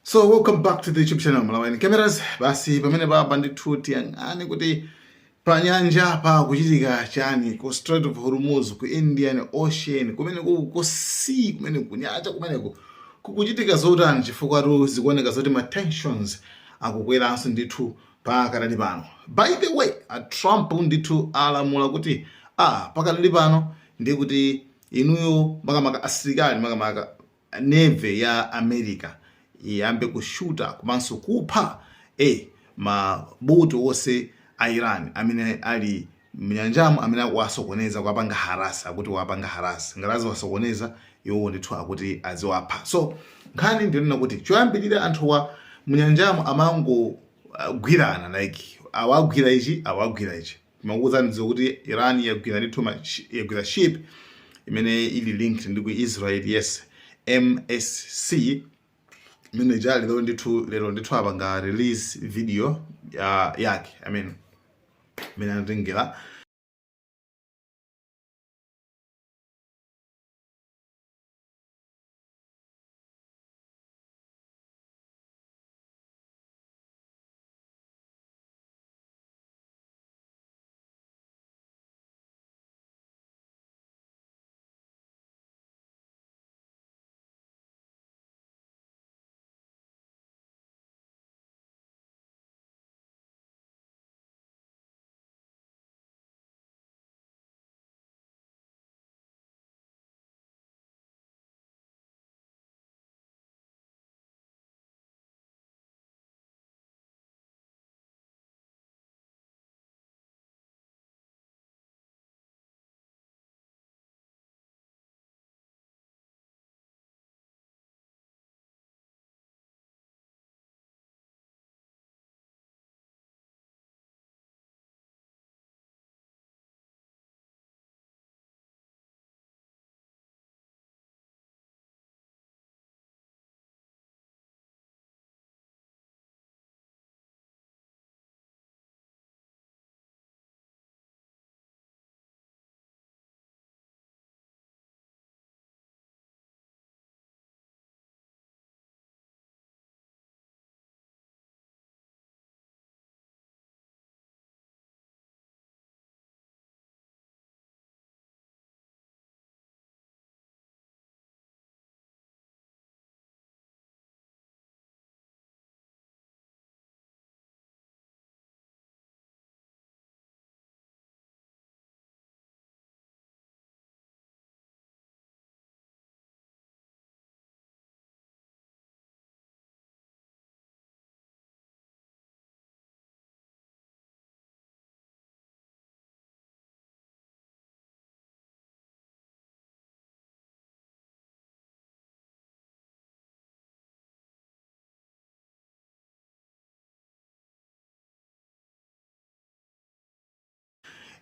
So welcome back to the YouTube channel Malawian Cameras. Basi pamene papa ndithu tiyang'ane kuti panyanja pa kuchitika chani ku Strait of Hormuz, ku Indian Ocean, kumene ku sea, kumene kunyanja kumeneko kukuchitika zotani, chifukwa tu zikuoneka zoti ma tensions akukweranso ndithu pakadali pano. By the way, a Trump ndithu alamula kuti pakadali pano ndi kuti inuyo makamaka asilikali, makamaka navy ya America, iyambe kushuta komanso kupha maboti onse a Iran amene ali mnyanjamo, amene akuwasokoneza, kuwapanga harass. Akuti wapanga harass, ngati aziwasokoneza iwowo ndithu akuti aziwapha. So nkhani ndionena kuti choyambirira anthuwa mnyanjamo amangogwirana, like awagwira ichi, awagwira ichi. Makuwuzani kuti Iran yagwira ndithu yagwira ship imene ili linked ndi ku Israel, yes, MSC imene ija. Lero ndithu apanga release video yake, I mean, imene anatengera.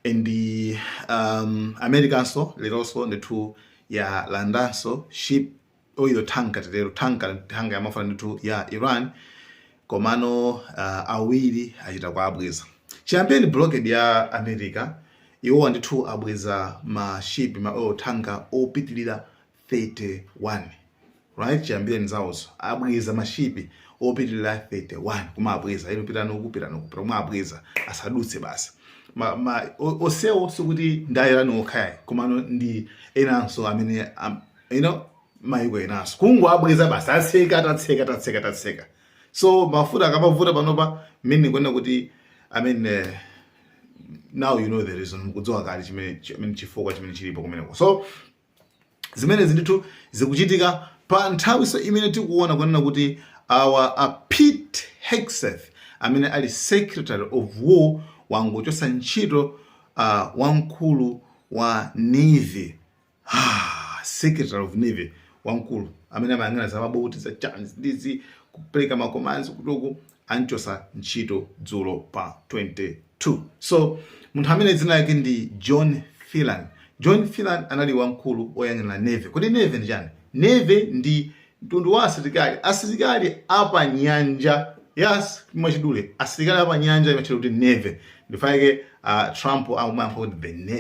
And Americanso leronso ndithu yalandanso ship, oil tanker, titero tanker, tanker yamafuta ndithu ya Iran. Komano awiri achita kuabweza chiyambeni blockade ya America. Iwowa ndithu abweza ma ship, ma oil tanker opitilira 31, right? Chiyambireni zawozo abweza mashipi opitilira 31, kuma abweza, ino pitani uku, pitani uku, kuma abweza asadutse basi. Osewo sikuti ndi Iran okhayi, komano ndi enanso amene mayiko enanso kungo abweza basi, atseka, tatseka, tatseka, tatseka. So mafuta akamavuta panopa, mmene kuona kuti, I mean, now you know the reason, mukudziwa kale chimene chifukwa chimene chilipo kumeneko. So zimenezi ndithu zikuchitika pa nthawi imene tikuona kunena kuti awa a Pete Hegseth, amene ali Secretary of War, wangochosa ntchito wamkulu wa Navy. Secretary of Navy, wamkulu amene amayang'ana za maboti, za chani ndizi, kupereka ma commands kutoku, anchosa ntchito dzulo pa 22. So munthu amene dzina lake ndi John Phelan. John Phelan anali wamkulu woyang'anira navy. Kodi navy ndi chani? Navy ndi mtundu wa asilikali, asilikali apanyanja. Yes, mwachidule, asilikali apanyanja imatchedwa kuti navy. Ndifake Trump akumayankha kuti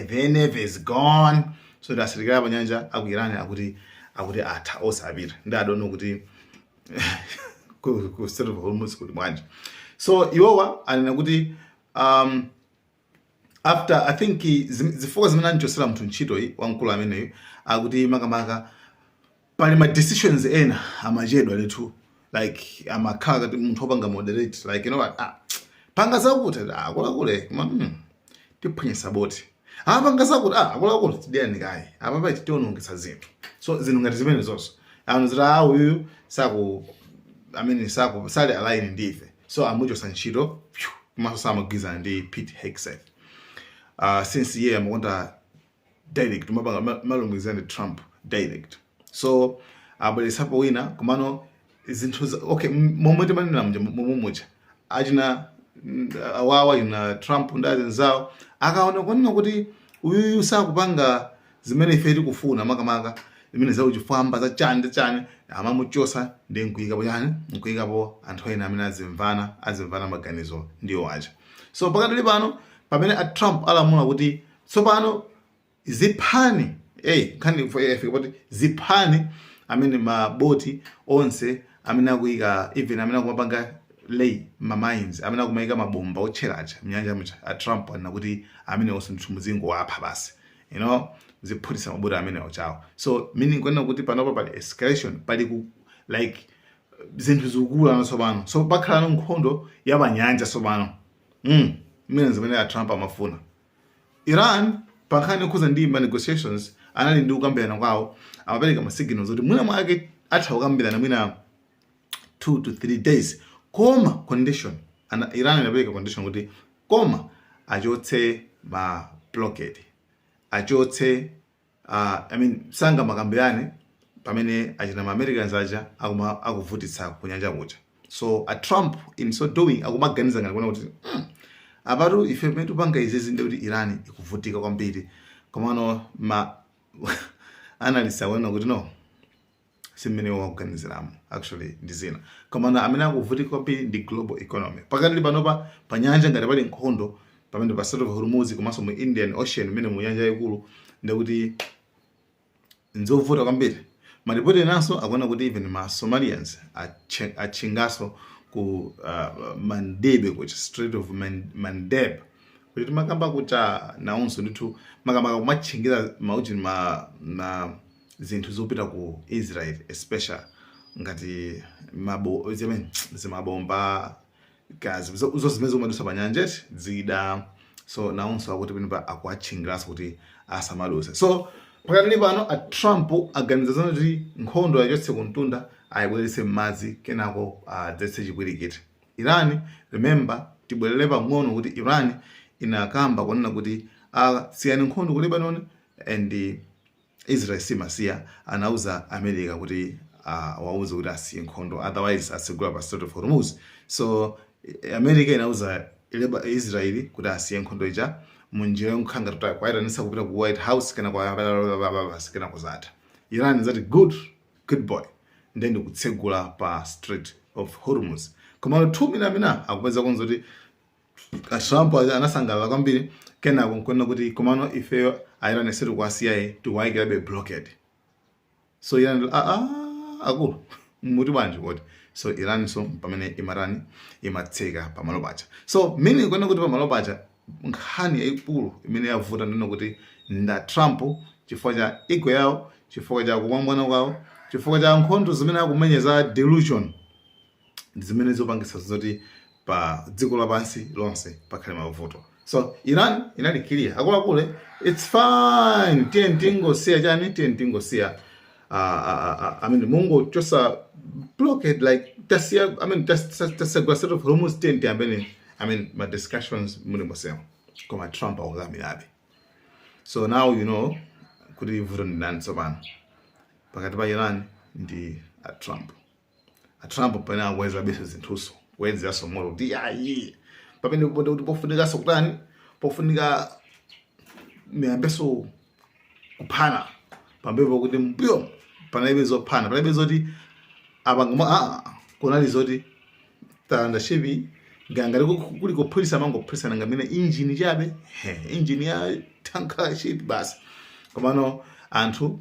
the navy is gone. So ndi asilikali apanyanja aku Iran, akuti atha, osapita ndi adono kuti ku Strait of Hormuz kuli bwanji? So iwowa anena kuti after, I think, zifukwa zimene anchosera munthu ntchito iyi, wamkulu ameneyu, akuti makamaka pali ma decisions ena amachedwa ndithu, like amakhala kati munthu wopanga moderate, like, you know what, ah, panga zakuti, ah, akuluakulu, koma tiphwanyisa boti, ah, panga zakuti, ah, akuluakulu, tidiyani kayi apa pa tionongesa zinthu. So zinthu ngati zimene zonso anthu ziti, ah, uyuyu saku amene saku sali align ndi ife, so amuchosa ntchito. Phew, komanso samagwirizana ndi Pete Hegseth, since iye amakonda direct mapanga malumikizana ndi Trump direct. So abweretsapo wina, komano zinthu okay, momwe timanena muja, momwe muja achina awawa achina Trump ndi azinzawo akaona kunena kuti uyuyu sakupanga zimene ife tikufuna, makamaka zimene zauchifwamba, za chani ndi chani, amamuchosa ndi nkuyikapo chani, nkuyikapo anthu ena amene azimvana maganizo ndiwo aja. So pakadali pano, pamene a Trump alamula kuti tsopano ziphani, hey, nkhani ifika poti ziphani amene maboti onse amene akuyika, even amene akumapanga lay ma mines, amene akumayika mabomba otcheracha mnyanja muja, a Trump anena kuti amene onse ndithu muzingowapha basi, ziphulitsa maboti amene ochawo. So meaning kunena kuti panopa pali escalation, pali ku like zinthu zikukula tsopano. So pakhala nkhondo ya panyanja tsopano, mmene zimene a Trump amafuna. Iran, pankhani yokhuza ndi ma negotiations, anali ndi kukambirana kwawo, amapereka ma signals kuti mwina mwake atha kukambirana mwina 2 to 3 days, koma condition Iran inapereka condition kuti koma achotse ma blockade, achotse, I mean, sanga makambirane pamene achina ma Americans aja akuma akuvutitsa kunyanja kuja. So a Trump in so doing akumaganiza ngati kuona kuti apatu ife pamene tupanga izizi ndi kuti Iran ikuvutika kwambiri. Komano ma analysts akuona kuti no, simmene wakuganiziramo, actually ndi zina. Komano amene akuvutika kwambiri ndi global economy pakati panopa. Pa nyanja ngati pali nkhondo pamene pa Strait of Hormuz komanso mu Indian Ocean, mmene mu nyanja yayikulu, ndikuti nzovuta kwambiri. Maripoti enanso akuona kuti even ma Somalians atchingaso ku Mandebe, kucha Strait of Mandeb, kuti timakamba kucha nawonso ndithu makamaka kumatchingira mauchi ma zinthu zopita ku Israel, especially ngati mabo zimene zimabomba kazi zo zimene zimadusa pa nyanja zida. So nawonso akuti panopa akuatchingiranso kuti asamaduse. So pakatili pano a Trump aganiza zoti nkhondo yachotse kumtunda, ayibweretse m'madzi, kenako adzetse chipwirikiti. Iran, remember, tibwerere pang'ono kuti Iran inakamba kunena kuti siyani nkhondo ku Lebanon and Israel simasiya. Anauza America kuti wauze kuti asiye nkhondo, otherwise asegula pa Strait of Hormuz. So America inauza Israeli kuti asiye nkhondo ija munjira yonkhanga kuti kwayitanisa kupita ku White House, kena kwa kena kuzatha. Iran zati, "Good, good boy," ndiye ndikutsegula pa Strait of Hormuz. Koma 2 mina akupeza konza kuti Trump anasangalala kwambiri, kenako nkuona kuti komano ifeyo a Iran sitikuwasiyayi, tikuwayikirabe blockade. So Iran, ah, ah, akulu, muti bwanji kodi? So Iran, so pamene imarani imatseka pamalo pacha. So meaning kuona kuti pamalo pacha nkhani yayikulu imene yavuta ndino kuti nda Trump, chifukwa cha ego yawo, chifukwa cha kupambana kwawo, chifukwa cha nkhondo zimene akumenya za delusion, zimene zopangisa zoti pa dziko lapansi lonse pakhale mavuto. So Iran inali clear, akuluakulu, it's fine, tiye tingosiya chani, tiye tingosiya, I mean, mungochosa blockade, like tasiya, I mean, tasegula Strait of Hormuz, tiye tiyambeni, I mean, ma discussions muli mosema. Koma Trump akukamirabe. So now you know kuti vuto ndi ndani tsopano pakati pa Iran ndi a Trump. A Trump pamene akuweza bese zinthuso, kuwedzeranso moto kuti ayi, pamene ponde kuti pofunikanso kutani, pofunika miyambeso kuphana pambepo, kuti mbuyo panalibe zophana, panalibe zoti apanga, ah, kunali zoti talanda ship, ngati kuli kuphulisa mangophulisana ngamene injini chabe, he, injini ya tanker ship basi. Komano anthu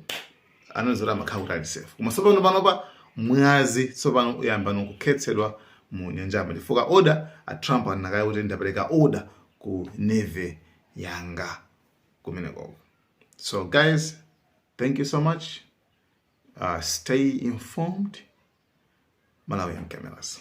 anazoti amakhala kuti ali safe. Koma tsopano panopa Mwazi tsopano uyamba kukhetsedwa mu nyanjamo, chifukwa order a Trump anakaya kuti ndapereka order ku navy yanga kumenekoko. So guys, thank you so much. Stay informed. Malawian Cameras.